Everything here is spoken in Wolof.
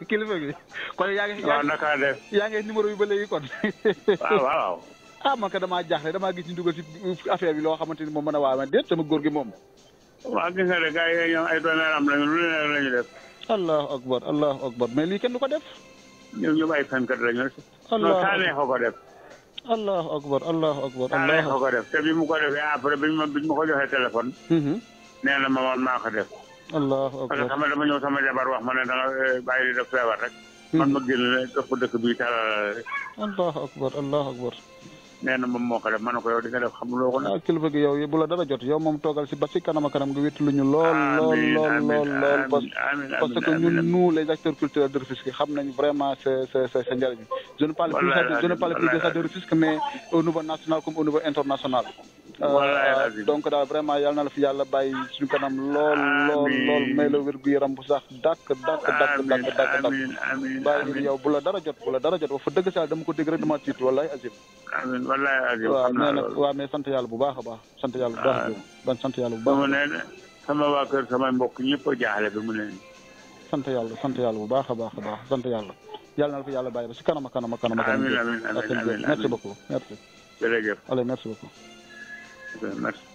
kilifa gi kon waaw naka def. yaa ngi numéro bi ba léegi kon. waaw. ah man ka damaa jaaxle damaa gis ñu dugal ci affaire bi loo xamante ni moom mën a waama déet sama góor gi moom. waaw gis nga de gars yi ñoom ay doomeeram lañu lu leen lañu def. allahu akbar mais lii kenn du ko def. ñoom ay fenkat lañu. allahu non saa neexoo ko def. allahu akbar. saa neexoo ko def te bi mu ko defee après bi ma ko joxee téléphone. nee na ma man maa ko def. allahu akbar parce que xam nga dama ñëw sama jabar wax ma ne da nga bàyyi di def feebar rek. man ma génn def ko dëkk bi talala rek. allahu akbar. nee na moom moo ko def ma ne ko yow di nga def xamuloo ko nag. kilifa gi yow bu la dara jot yow moom toogal si ba si kanam nga wéttu lu ñu lool. parce que ñun nous les acteurs culturels de Rufisque xam nañ vraiment sa njëriñ. je ne parle plus de ça de Rufisque mais au niveau national comme au niveau international. donc daal vraiment yal na la fi yàlla bàyyi suñu kanam lool may la wér gu yaram bu sax dàkk. bàyyi yow bu la dara jot wax fa dëgg saa dama ko dégg rek dama tiit wallahi azim. amiin wallahi azim. waaw mais sant yàlla bu baax a baax. sant yàlla bu baax. mu ne sama waa kër sama mbokk ñëpp a jaaxle bi mu ne. sant yàlla bu baax a baax sant yàlla. yàlla na la fi yàlla bàyyi ba si kanam. amiin merci beaucoup merci. jërëjëf. allez merci beaucoup. merci.